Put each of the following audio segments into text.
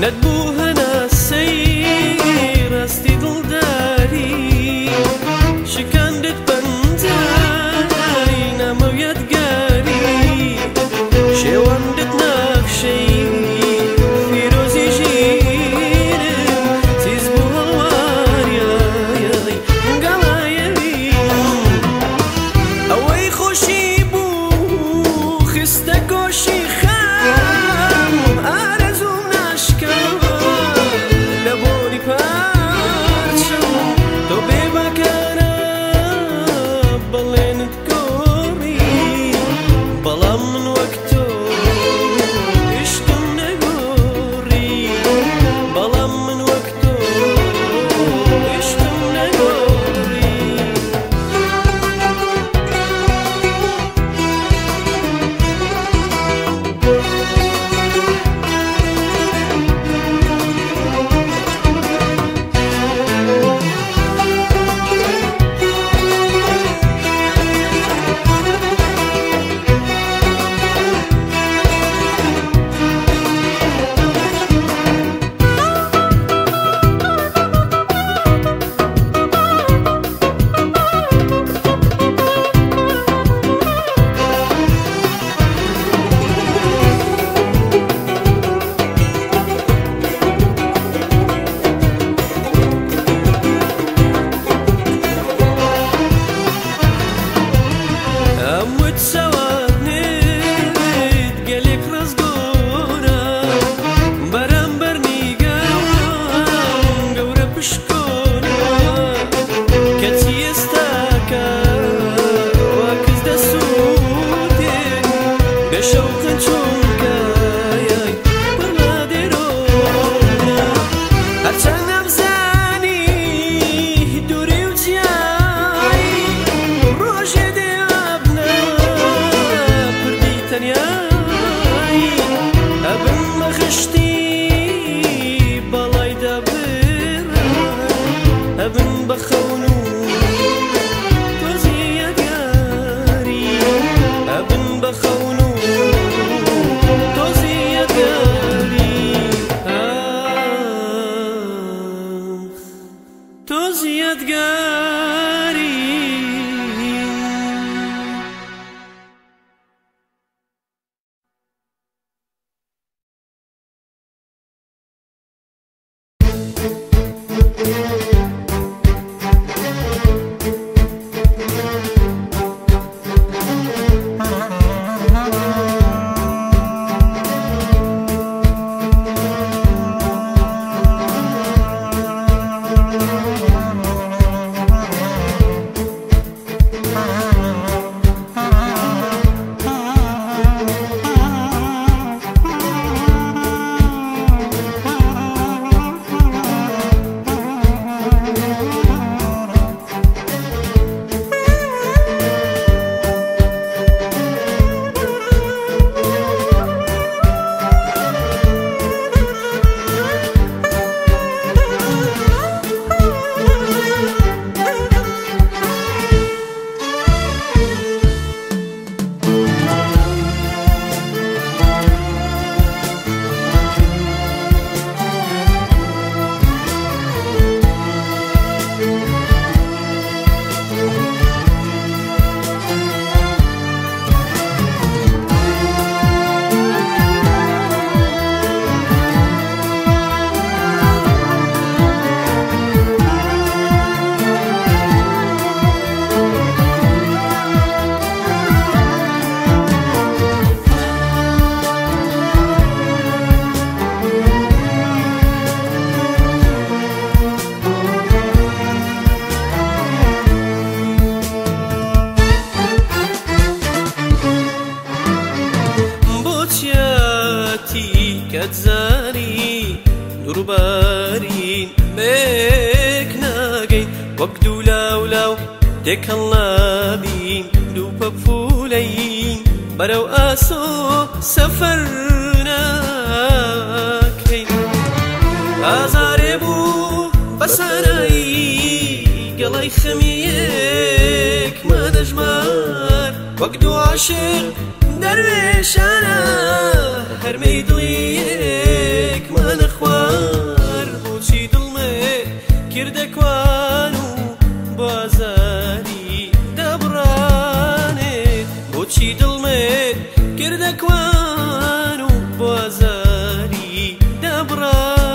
نەتبوو هەناسەی ڕاستی دڵداری شکاندت پەنجای نامە و یادگاری شێواندت نەخشەی فیرۆزی ژیرم تیز بوو هەڵواریای گەڵایەویم ئەوەی خۆشی بوو خستە کۆشی خەم ئارەزوم ناشکا لە بۆنی پارچەم تۆ بێباکانە بەڵێنت گۆڕی بەڵام من وەک تۆ عشقم نەگۆڕی بەڵام من وەک تۆ عشقم نەگۆڕی. ئەم وت سەوانت گەلێک ڕزگۆرە بەرامبەر نیگام گەورە پشکۆنە کەچی ئێستاکە واکز دەسووتێن بێ شەوقە چونکە یای پڕ لە دێرۆنە هەرچەند ئەمزانی دووری و جیایی ڕۆژێ دێ ئەبنە پردی تەنیایی ئەبم بە خشتی بەڵای دابڕە ئەبم بە خەون و تۆزی یادگاری ئەبم بە خەون و تۆزی یادگاری ئاخ تۆزی یادگاری. بۆچیاتی کەتزانی دووربارین بێک ناگەین وەک دوو لاولاو تێکەڵ نابین دوو پەپوولەین بەرەو ئاسۆ سەفەر ناکەین ئازارێ بوو بەسەرایی گەڵای خەمیەک مادەژمار وەک دوو عاشق دەروێشانە هەرمەی دڵیەکمان خوار بۆچی دڵمێ کردەکوان و بازاری دەبڕانێت بۆچی دڵمێ کردەکوان و بازاری دەبڕانێت.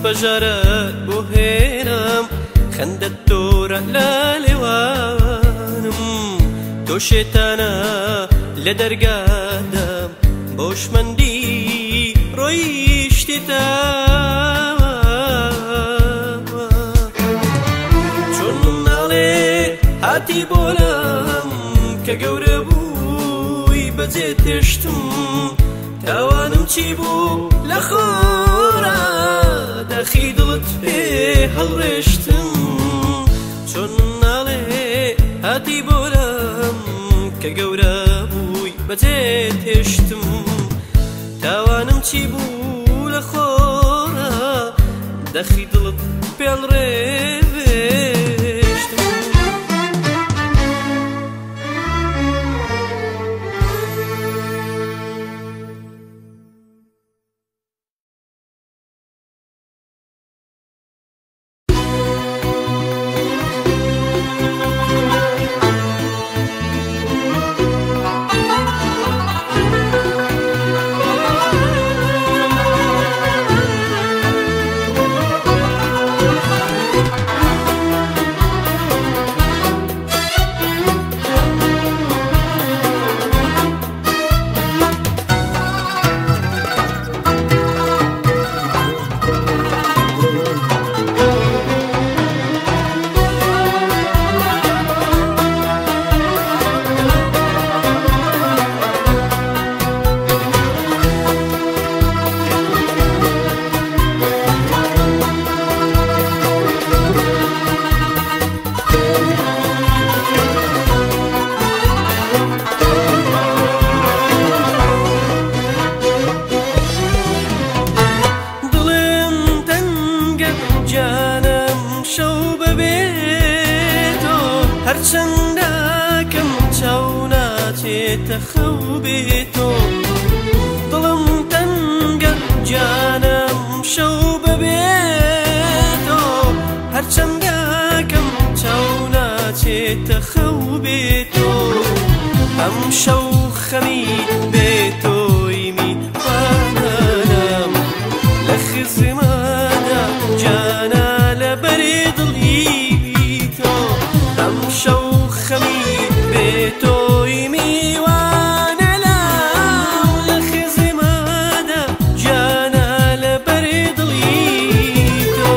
پەژارەت بۆ هێنام خەندەت تۆرە لە لێوانم تۆ شێتانە لە دەرگادام بۆشمەندی ڕۆیشتیتە چۆن مناڵێ هاتی بۆ لام کە گەورە بووی بەجێ تێشتم تاوانم چی بوو لە خۆرا دەخی دڵت پێ هەڵڕێشتم چۆن مناڵێ هاتی بۆ لام کە گەورە بووی بەجێ تێشتم تاوانم چی بوو لە خۆرا دەخی دڵت پێ هەڵڕێشتم. هەرچەندەکەم چاو ناچێتە خەو بێتۆ دڵم تەنگە گیانم شەو بەبێتۆ هەرچەندەکەم چاو ناچێتە خەو بێتۆ ئەم شەو خەمی بێتۆی میوانانم لە خزمانە گیانە لەبەری دڵی تۆ ئەم شەو خەمی بێتۆی میوانە لاو لە خزمانە گیانە لەبەری دڵی تۆ.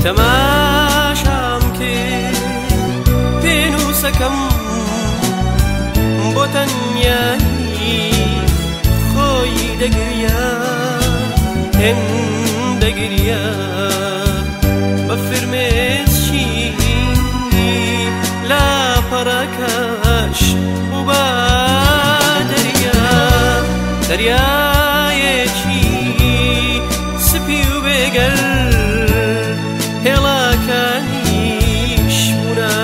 تەماشام کرد پێنووسەکەم بۆ تەنیایی خۆی دەگریا، هێندە گریا بە فرمێسکی لاپەڕەکەش بوو بە دەریا، دەریایەکی سپی و بێگەر، هێڵاکانیش بوونە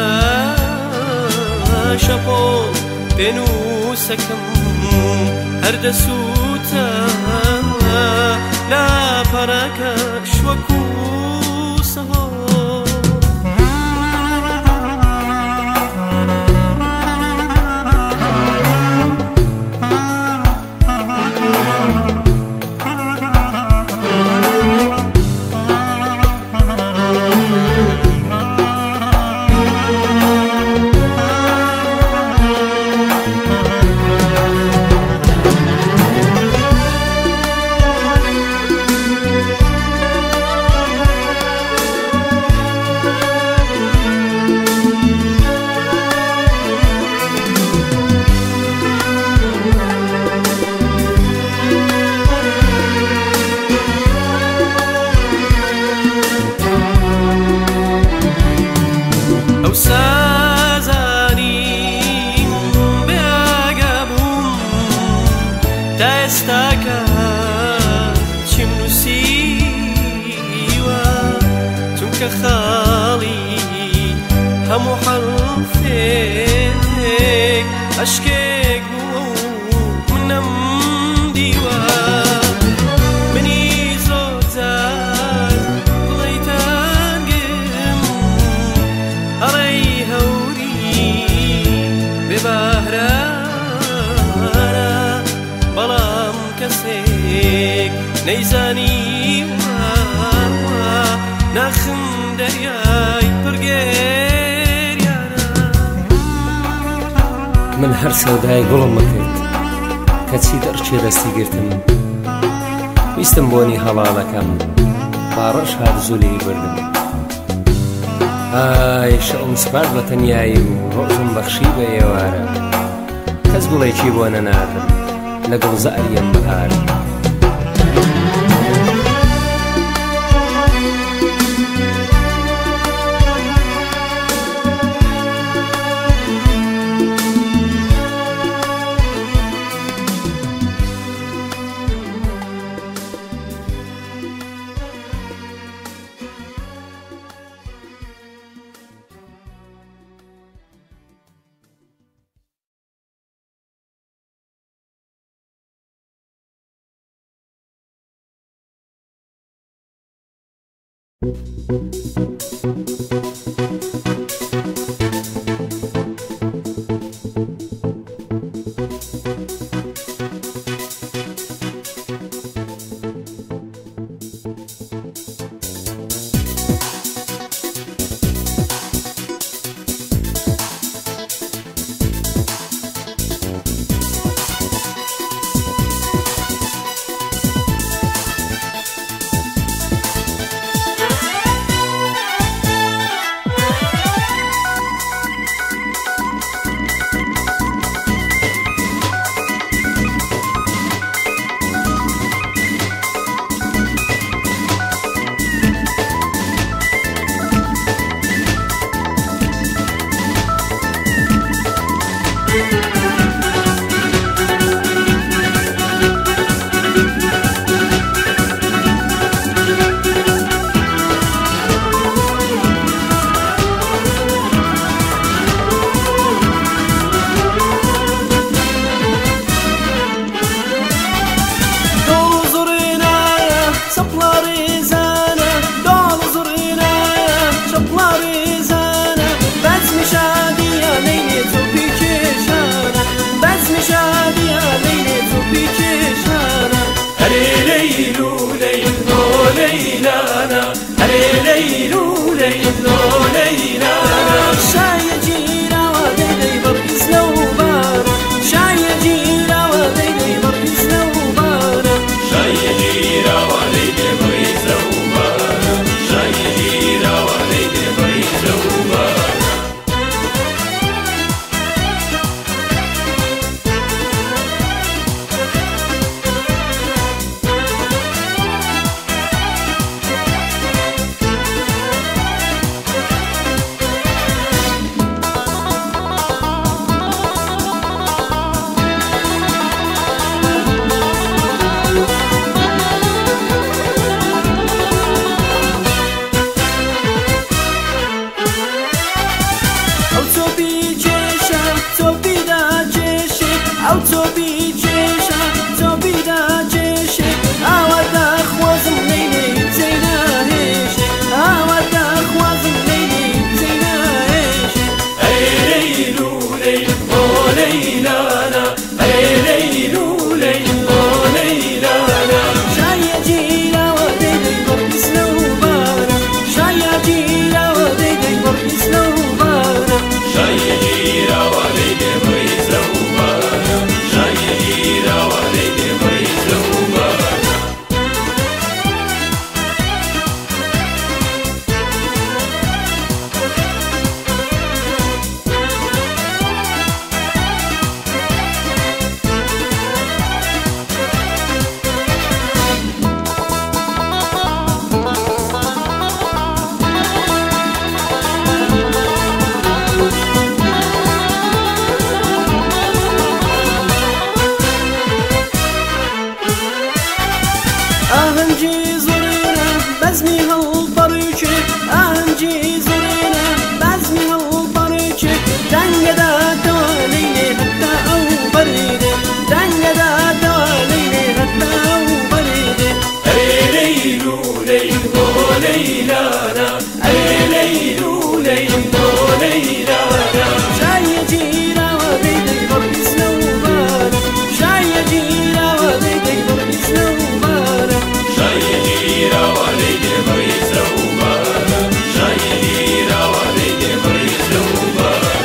شەپۆل. پێنووسەکەم هەر دەسووتە، لاپەڕەکەش وەکوو سەهۆڵ. ئەو سازانیم بێئاگا بووم تا ئێستاکە چیم نووسیوە، چونکە خاڵی هەموو حەرفێک ئەشکێک بوو منم دیوە. منی زۆر جار دڵیتانگم ئەڵێی هەوری بێبەهرانە، بەڵام کەسێک نەیزانیوە ناخم دەریای پڕگێریانە. من هەر سەودای گوڵم کرد، کەچی دەڕچێ دەستی گرتم. ویستم بۆنی هەڵاڵەکەم، باڕەش هات زوو لێی بردم. ئای شەوم سپارد بە تەنیایی و ڕۆژم بەخشی بە ئێوارە، کەس گوڵێکی بۆ نەناردم لە گوڵزاریەم بەهارە. ئاهەنگی زۆرێنە بەزمی هەڵپەڕێکێ، ئاهەنگی زۆرێنە بەزمی هەڵپەڕێکێ، دەنگەداتەوە لەیلێ هەتا ئەو بەرێدێ، دەنگەداتەوە لەیلێ هەتا ئەو بەرێدێ. ئەرێ لەیل و لەیل بۆ لەیلانا، ئەرێ لەیل و لەیل بۆ لەیلانا. شایە گیراوە بێدەی بڕی سنەوبارە، شایە گیراوە بێدەی بڕی سنەوبارە، شایە گیراوە لەیلێ بڕی سنەوبارە، شایە گیراوە لەیلێ بڕی سنەوبارە.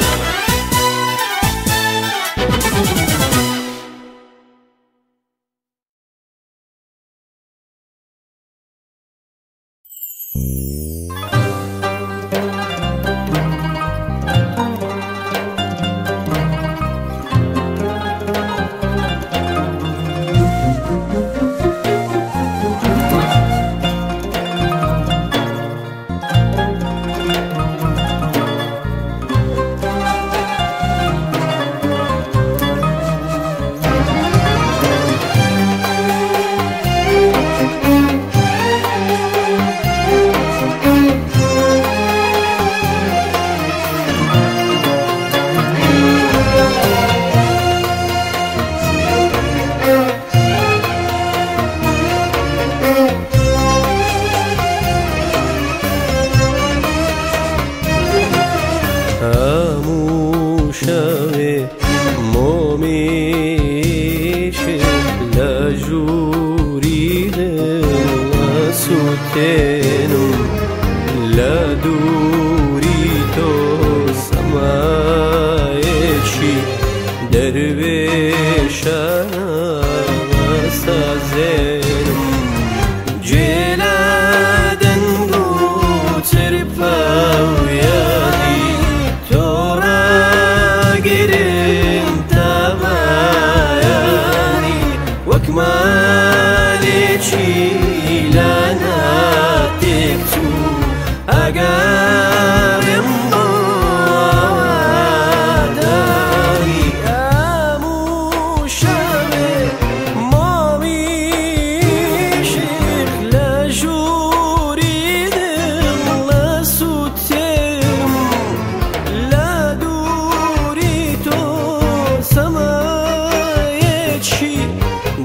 هەموو شەوێ مۆمیشت لە ژووری دڵ ئەسووتێنم، لە دووری تۆ سەمایەکی دەروێشانە سازێنم، گوێ لە دەنگ و چرپە و یادی تۆ ڕاگرم تا بەیانی، وەک مالێکی لە ناتێک چوو ئەگەڕێم بۆ ئاوادانی. هەموو شەوێ مامیشت لە ژووری دڵ ئەسووتێنم، لە دووری تۆ سەمایەکی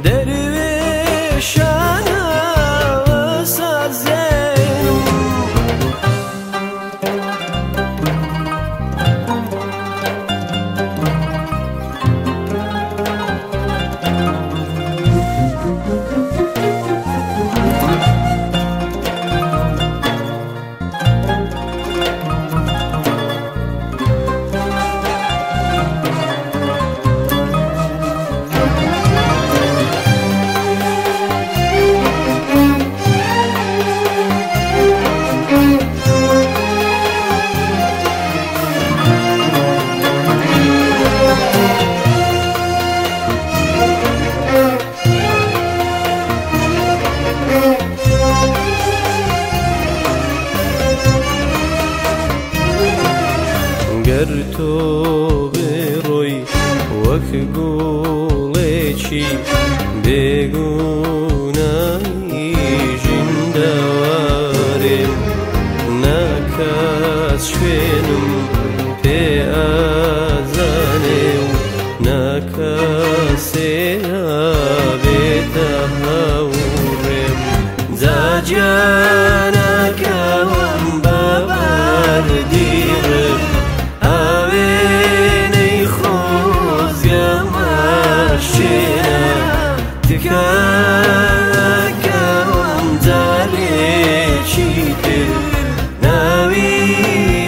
دەروێشانە سازێنم. گەر تۆ بڕۆی وەک گوڵێکی بێگوناهی ژیندەوارێم، ناکات شوێنم پێ ئازانێ و ناکەسێ بێتە هاوڕێم، جاجانەکەوم بە بەردیڕم ئاوێنەی خۆزگەمەشێنە، تکاکەوم جارێکی تر ناوی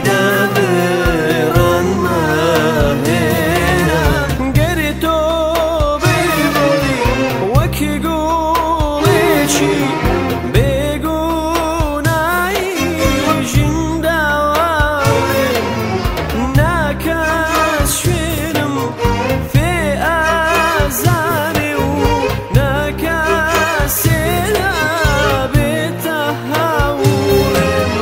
دابڕان مەهێنە. گەر تۆ بڕۆی وەک گوڵێکی بێگوناهی ژینداوارێم، ناکەس شوێنم فێ ئازانێ و ناکەسێ نابێتە هاوڕێم.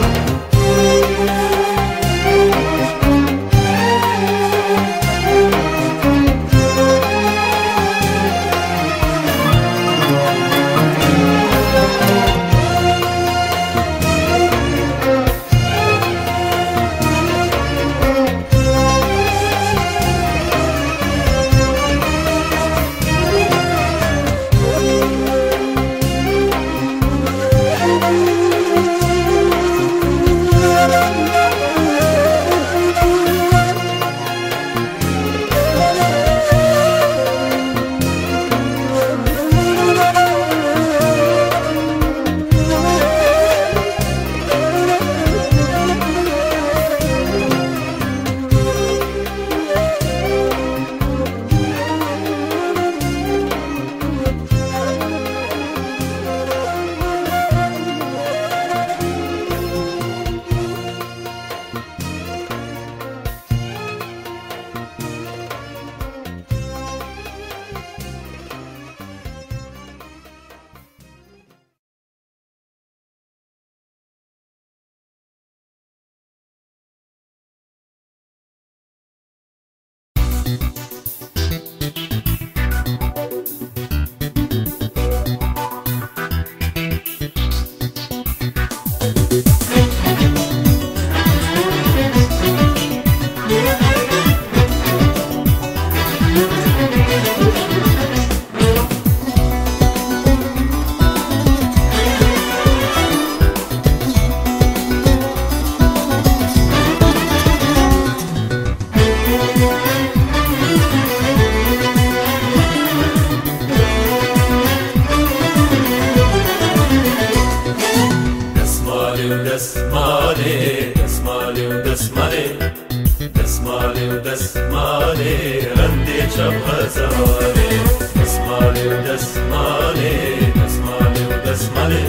دەسمالێ دەسمالێ و دەسمالێ ڕەندێ چەپ غەزالێ دەسمالێ و دەسمالێ دەسمالێ و دەسمالێ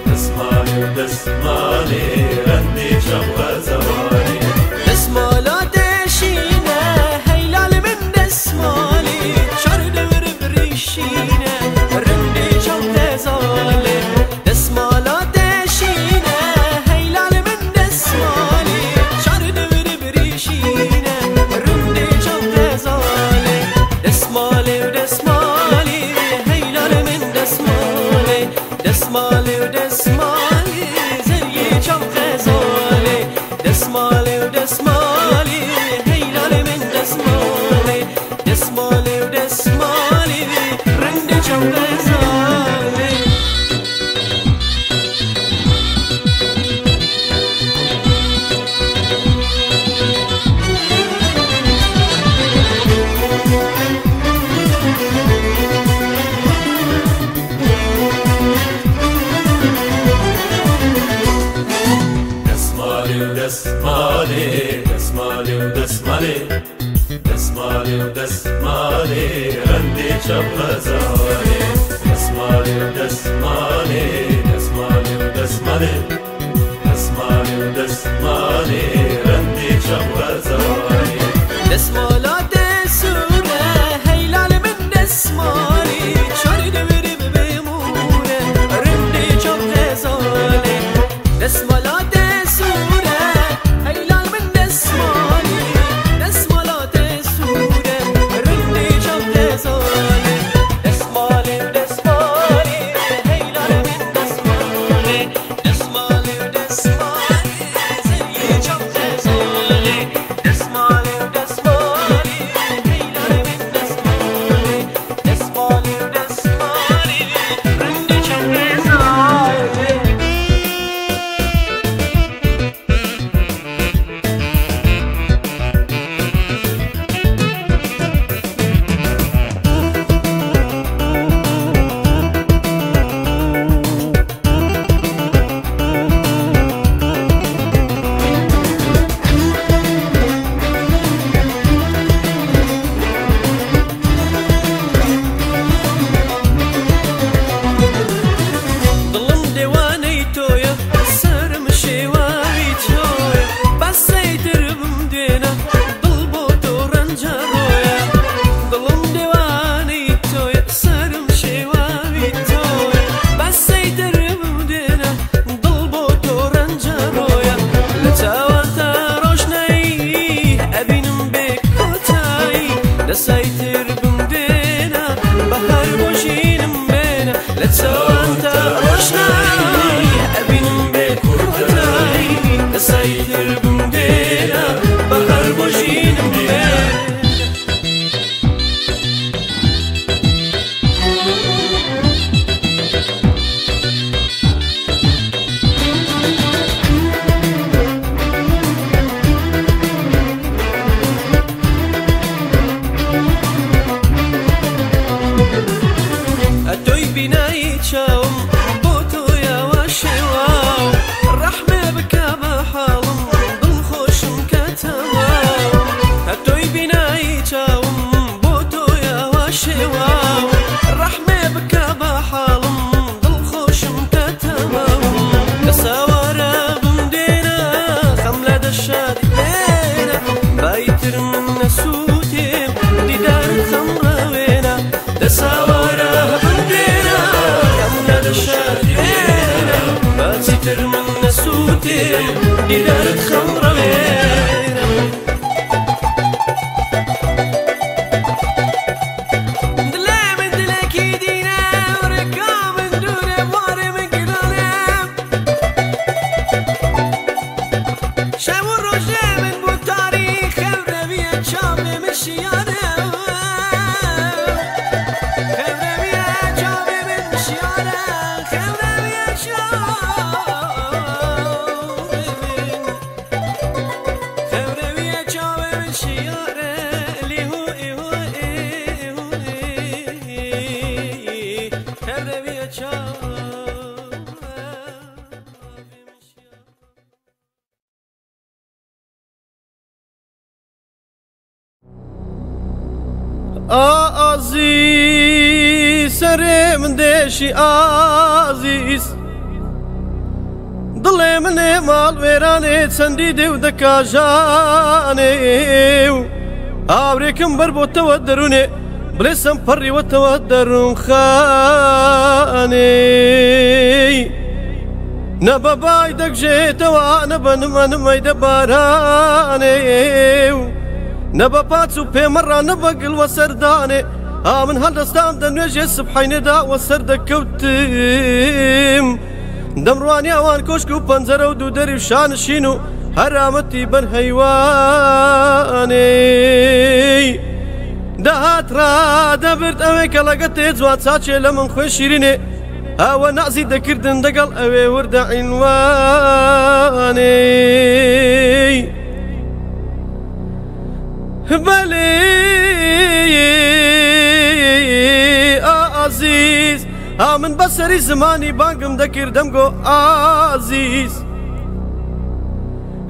دەسمالێ و دەسمالێ ڕەندێ چەپ غەزالێ دەسمالات شینە هەیلال من دەسمالێ چار دەور بریشینە ڕەندێ چەپ غەزالێ دەسمالات شینە هەیلال من دەسمالێ چار دەور بریشینە ڕەندێ چەپ غەزالێ دەسمالێ و دەسمالێ هەیلال من دەسمالێ دەسمالێ و دەسمالێ زەریێ چەپ غەزالێ دەسمالێ و دەسمالێ هەیلال من دەسمالێ دەسمالێ و دەسمالێ ڕەندێ چەپ غەزالێ. دەسمالێ و دەسمالێ دەسمالێ و دەسمالێ دەسمالێ و دەسمالێ ڕەندێ چەپ غەزالێ دەسمالێ و دەسمالێ دەسمالێ و دەسمالێ دەسمالێ و دەسمالێ ڕەندێ چەپ غەزالێ دەسمالات سوورە هەیلال من دەسمالێ چار دەور ببێمورە ڕەندێ چەپ غەزالێ دەسمالات سوورە هەیلال من دەسمالێ دەسمالات سوورە ڕەندێ چەپ غەزالێ دەسمالێ و دەسمالێ هەیلال من دەسمالێ دەسمالێ و دەسمالێ زەریێ چەپ غەزالێ دەسمالێ و دەسمالێ هەیلال من دەسمالێ دەسمالێ و دەسمالێ ڕەندێ چەپ غەزالێ. دڵم دێوانەی تۆیە سەرم شێواوی تۆیە بەسەی دربم دێنە دڵ بۆ تۆ ڕەنجەڕۆیە دڵم دێوانەی تۆیە سەرم شێواوی تۆیە بەسەی دربم دێنە دڵ بۆ تۆ ڕەنجەڕۆیە لە چاوانتا ڕۆژنایی ئەبینم بێ کۆتایی دەسای تر بم دێنە بەهار بۆ ژینم بێنە لە چاوانتا ڕۆژنایی ئەبینم بێ کۆتایی دەسای تر بم دێنە بەهار بۆ ژینم بێنە. ئەتۆی بینایی چاوم بۆ تۆ یاوا شێواو ڕەحمێ بکە بە حاڵم دڵخۆشم کە تەواو ئەتۆی بینایی چاوم بۆ تۆ یاوا شێواو ڕەحمێ بکە بە حاڵم دڵخۆشم کە تەواو دەساوارە بم دێنە خەم لە دەشادی لێنە بایتر من نەسووتێم دیدارت خەم ڕاوێنە دەساوارە بم دێنە خەم لە دەشادی لێنە باچیتر من نەسووتێم دیدارت خەم ڕاوێنە. دلێ من دلێکی دینە ڕێکا من دوورێ وارێ من گرانێ شەو و ڕۆژێ من بوو تاریخ خەورەویە چاوێ من شیانە خەورەویە چاوێ من شیانە خەورەویە چاوێ من خەورەویە چاوێ من شیانە لیهو ئیهو ئیهو خەورەویە چاوێ ئازیز سەرێ من دێشی ئازیز دڵێ منێ ماڵ وێرانێ چەندی دێ و دەکاژانێ و ئاورێکم بەربۆتەوە دەروونێ بڵێسم پەڕیوەتەوە دەروون خانێ نە بە بای دەگژێتەوە نە بە نمە نمەی دەبارانێ و نە بە پاچ و پێمەڕا نە بە گڵ وە سەردانێ ئا من هەڵدەستام دەنوێژێ سبحینێدا وە سەر دەکەوتم دەمڕوانی ئەوان کۆشک و پەنجەرە و دوو دەری و شانشین و هەرامەتی بەر هەیوانێ دەهات ڕادەبرد ئەوێ کەڵەگە تێ جوان چاچێ لە من خوێن شیرینێ ئەوە نازی دەکردن دەگەڵ ئەوێ وردە عینوانێ بەلێ ئازیز ئا من بەسەری زمانی بانگم دەکردم گۆ ئازیز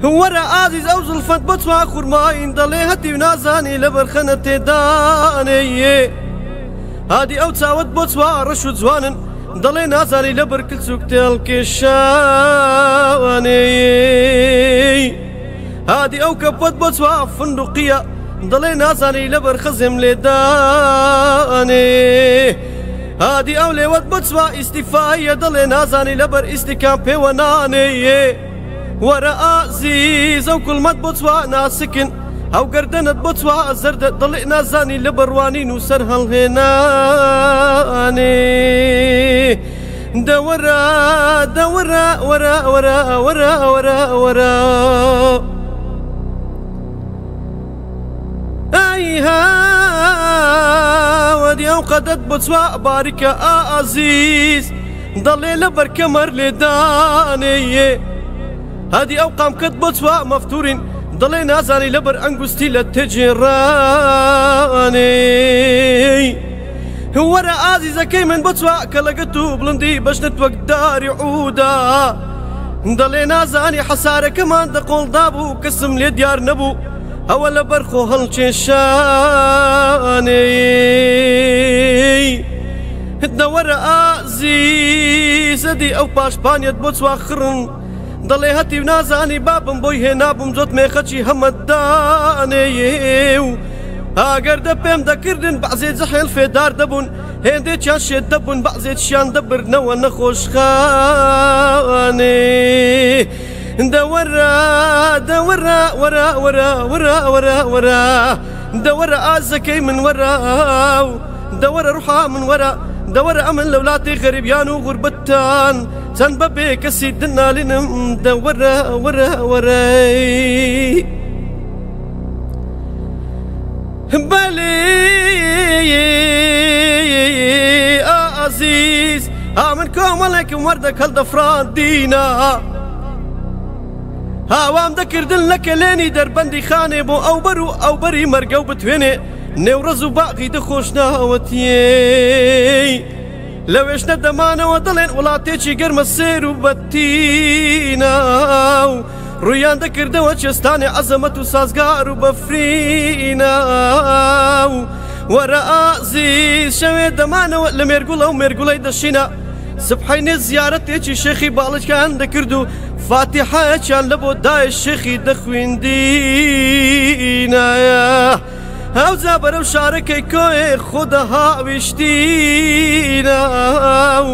وەرە ئازیز ئەو زڵفەت بۆ چوا خورماین دەڵێ هەتیو نازانی لە بەرخەنە تێدانێ هادی ئەو چاوت بۆ چوا ڕەش و جوانن دەڵێ نازانی لە بەر کلچوک تێڵکێشانێ هادی ئەو کەپەت بۆ چوا فندقیە دەڵێ نازانی لە بەر خزم لێدانێ هادی ئەو لێوەت بۆ چوا ئیستیفایە دەڵێ نازانی لەبەر ئیستیکان پێوە نانێ وەرە ئازیز ئەو کوڵمەت بۆ چوا ناسکن ئەو گەردەنت بۆ چوا زەردە دەڵێ نازانی لە بەڕوانین و سەر هەڵهێنانێ دەوەرە دەوەرە وەرە وەرە وەرە وەرە وەرە ئەیها وەدی ئەو قەدەت بۆ چوا باریکە ئازیز دەڵێ لە بەرکەمەر لێدانێ هادی ئەو قامکەت بۆ چوا مەفتورین دەڵێ نازانی لەبەر ئەنگوستی لە تێجێڕانێ وەرە ئازیزەکەی من بۆ چوا کەلەگەت و بڵندی بەژنت وەک داری عودا دەڵێ نازانی حەسارەکەمان دەقۆڵدا بوو کەسم لێ دیار نەبوو ئەوە لەبەر خۆ هەڵکێشانێ دەوەرە ئازیزەدی ئەو پاشپانیەت بۆ چوا خڕن دەڵێ هەتیو نازانی بابم بۆی هێنابووم جۆت مێخەچی هەمەدانێ و ئاگەر دە پێم دەکردن بەعزێ جەحێل فێدار دەبوون هێندێکیان شێت دەبوون بەعزێکیان دەبردنەوە نەخۆشخانێ دەوەرە دەوەرە وەرە وەرە وەرە وەرە وەرە دەوەرە ئازەکەی من وەرە دەوەرە ڕوحا من وەرە دەوەرە ئەمن لە وڵاتی غەریبیان و غوربەتان چەند بە بێ کەسی دنالینم دەوەرە وەرە وەرەی بەلێ ئازیز ئا من کۆمەڵێکم وەردەکەڵ دەفراندینا هاوام دەکردن لە کەلێنی دەربەندی خانێ بۆ ئەوبەر و ئەوبەری مەرگە و بتوێنێ نێوڕەز و باغی دەخۆشناوەتیێ لەوێش نەدەمانەوە دەڵێن وڵاتێکی گەرمە سێر و بەتینا و ڕوویان دەکردەوە چێستانی عەزەمەت و سازگار و بەفرینا و وەرە ئازیز شەوێ دەمانەوە لە مێرگوڵە و مێرگوڵەی دەشینە سبحینێ زیارەتێکی شێخی باڵچکان دەکرد و فاتیحایەکیان لە بۆ دایە شێخی دەخوێندینایە ئەوجا بەرەو شارەکەی کۆێ خۆ دەهاویشتینا و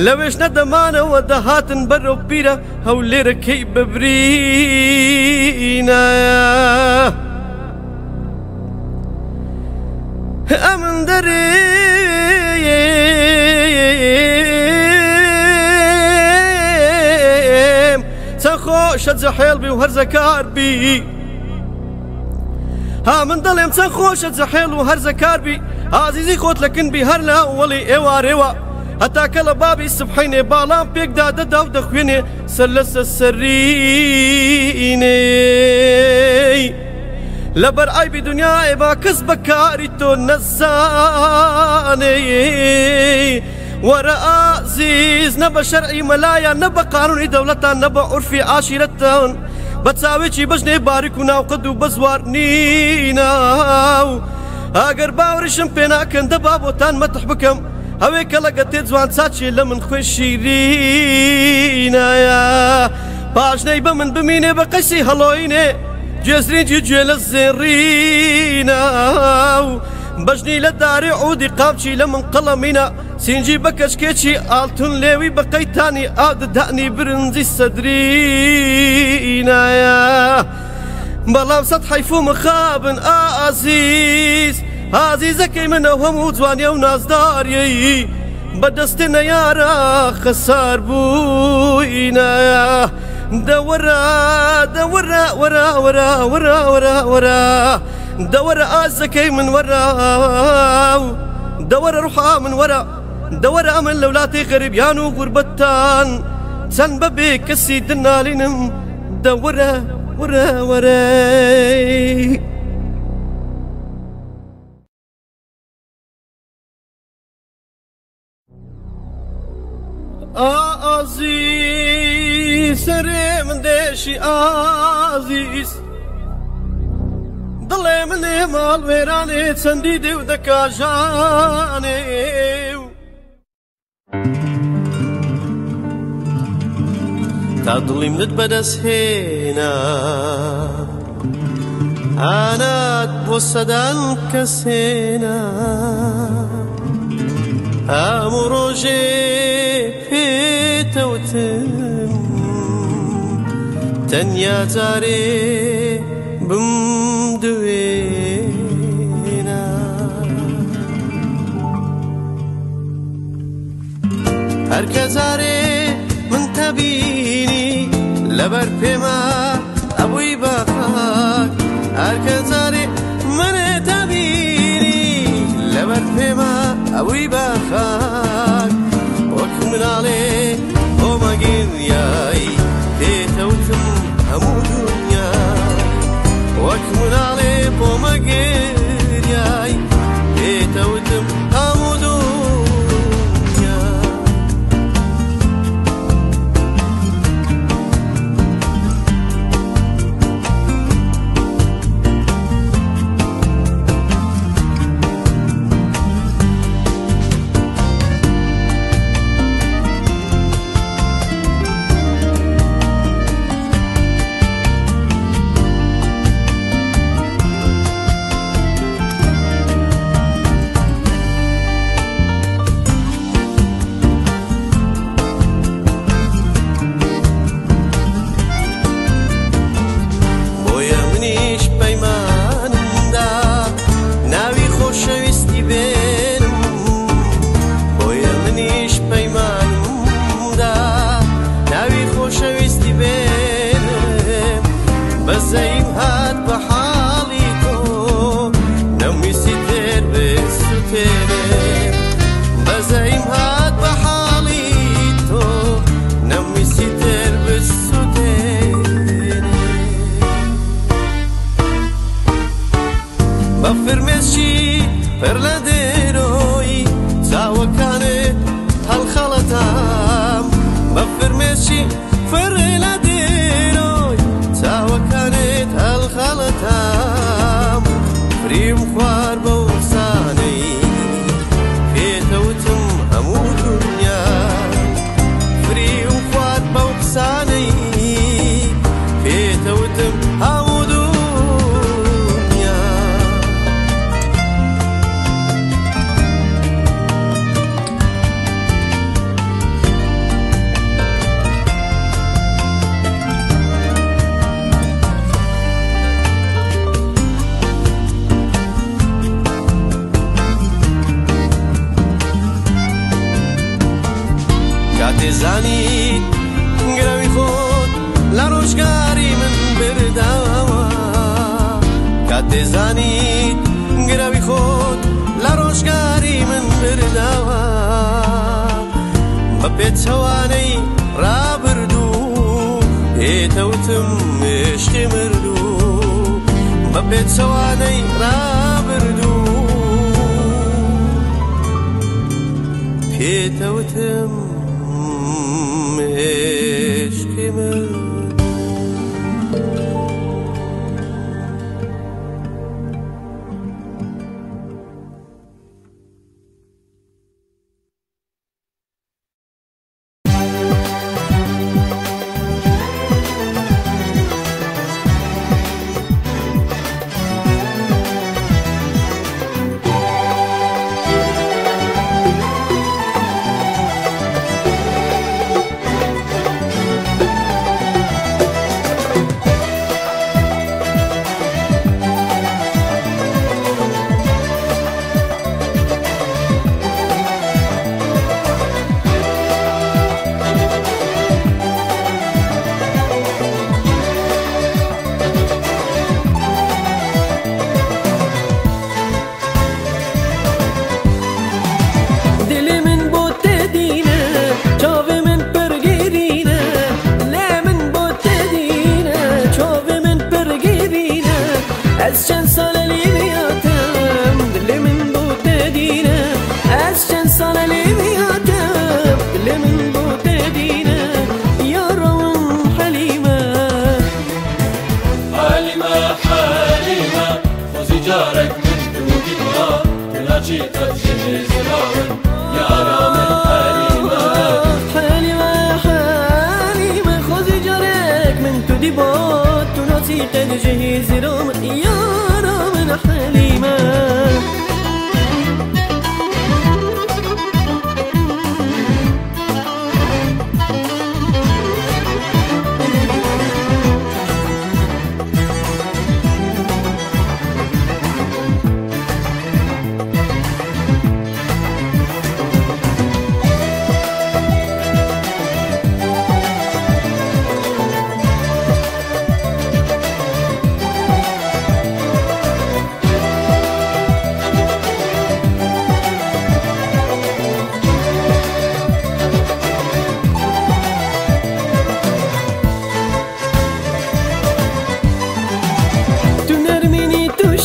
لەوێش نەدەمانەوە دەهاتن بەرەو پیرە هەولێرەکەی ببرینە ئەمن دەرێم چەند خۆشە جەحێڵ بی و هەرزەکار بی ها من دەڵێم چەند خۆشە جەحێڵ و هەرزەکار بی ئازیزی خۆت لەکن بی هەر لە وەڵی ئێوارێوە هەتا کە لە بابی سبحینێ باڵام پێکدا دەدا و دەخوێنێ سەر لەسە سەرینێ لەبەر عەیبی دنیایێ با کەس بە کاری تۆ نەزانێ وەرە ئازیز نە بە شەرعی مەلایان نە بە قانونی دەوڵەتان نە بە عورفی عاشیرەتان بە چاوێکی بەژنێ باریک و ناوقەد و بەزوار نینە و ئەگەر باوەڕیشم پێ ناکەن دەبا بۆتان مەتح بکەم ئەوێ کەڵەگە تێ جوان چاچێ لە من خوێ شیرینایە پاشنەی بە من بمینێ بە قەسی هەڵۆینێ گوێزرینجی گوێ لە زێڕینە و بەژنی لە دارێ عودی قامچی لە من قەڵەمینە سینجی بە کەچکێکی ئاڵتون لێوی بە قەیتانی ئاددانی برنجی سەدرینایە بەڵام سەد حەیف و مخابن ئازیز ئازیزەکەی منە هەموو جوانیە و نازداریەی بەدەستێ نەیارە خەسار بووینایە دەوەرە دەوەرە وەرە وەرە وەرە وەرە وەرە دەوەرە ئازەکەی من وەرە دەوەرە ڕوحا من وەرە دەوەرە ئەمن لە وڵاتی غەریبیان و غوربەتان چەند بەبێ کەسی دنالینم دەوەرە وەرە وەرەی ئازیز سەرێ من دێشی ئازیز دڵێ منێ ماڵ وێرانێ چەندی دێ و دەکا ژانێ تا دڵی منت بەدەست هێنا ئانات بۆ سەدان کەس هێنا هەموو ڕۆژێ پێتەوتم تەنیا جارێ بمدوێنە هەرکە جارێ من تەبینی لەبەر پێما ئەبووی بە خاک هەرکە جارێ منێ تەبینی لەبەر پێما ئەبووی بە خاک وەک مناڵێ خۆمەگریای پێتەوتم هەموو دنیا وەک مناڵێ خۆمەگریای پێتەوتم هەموو دنیا بۆیە منیش پەیمانمدا ناوی خۆشەویستی بێنم بۆیە منیش پەیمانمدا ناوی خۆشەویستی بێنم بەزەیم هات بە حاڵی تۆ نەمویستی تێر بسوتێنم بەزەیم هات بە حاڵی تۆ نەمویستی تێر بسوتێنم بە فرمێسکی پڕ لە دێرۆی چاوەکانت هەڵخەڵەتام بە فرمێسکی پڕ لە دێرۆی چاوەکانت هەڵخەڵەتام فریم خوار بەو قسانەی پێتەوتم هەموو دنیا فریم خوار بەو قسانەی پێتەوتم هەموو دنیا کاتێ زانیت گرەوی خۆت لە ڕۆژگاری من برداوە کاتێ زانیت گرەوی خۆت لە ڕۆژگاری من برداوە بە پێچەوانەی ڕابردوو پێتەوتم عشقی مردوو بە پێچەوانەی ڕابردوو پێتەوتم عشقی مردوو جهيز رام يا رام حليمة.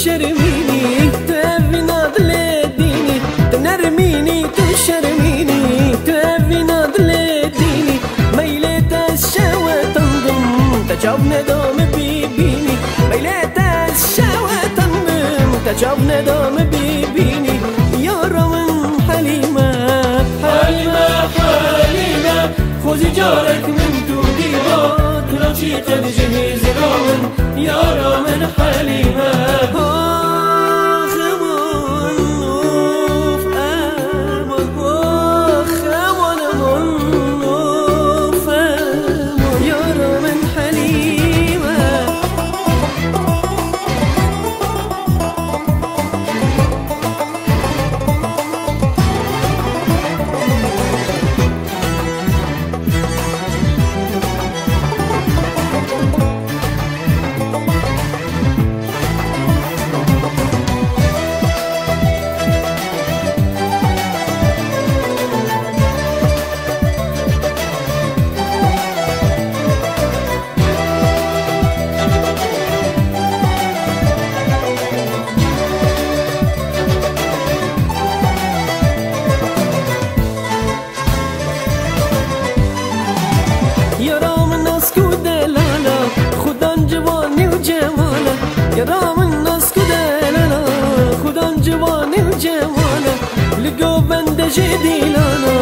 شرميني تبي نادلديني تنرميني تشرميني تبي نادلديني ميلة الشوى تنضم تجاوبنا دوم بيبيني ميلة الشوى تنضم تجاوبنا دوم بيبيني يا روان حليمة حليمة حليمة خذي جارك من توديبا تنشي قد جهيز روان يا روان حليمة. يا رام الناس كدلالا خدان جواني وجوانا لقوا بند جديلانا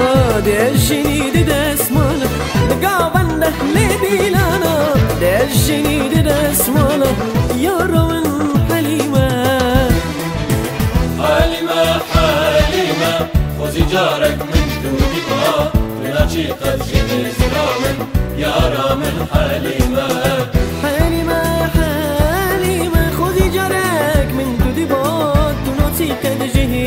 دجني دسمانا لقوا بند لديلانا دجني دسمانا يا رام حليمة حليمة حليمة خذي جارك من دودي لنشي قد جدي زرامن يا رام حليمة. حليمة حليمة خذي جارك من دودي بات تنوتي قد جهي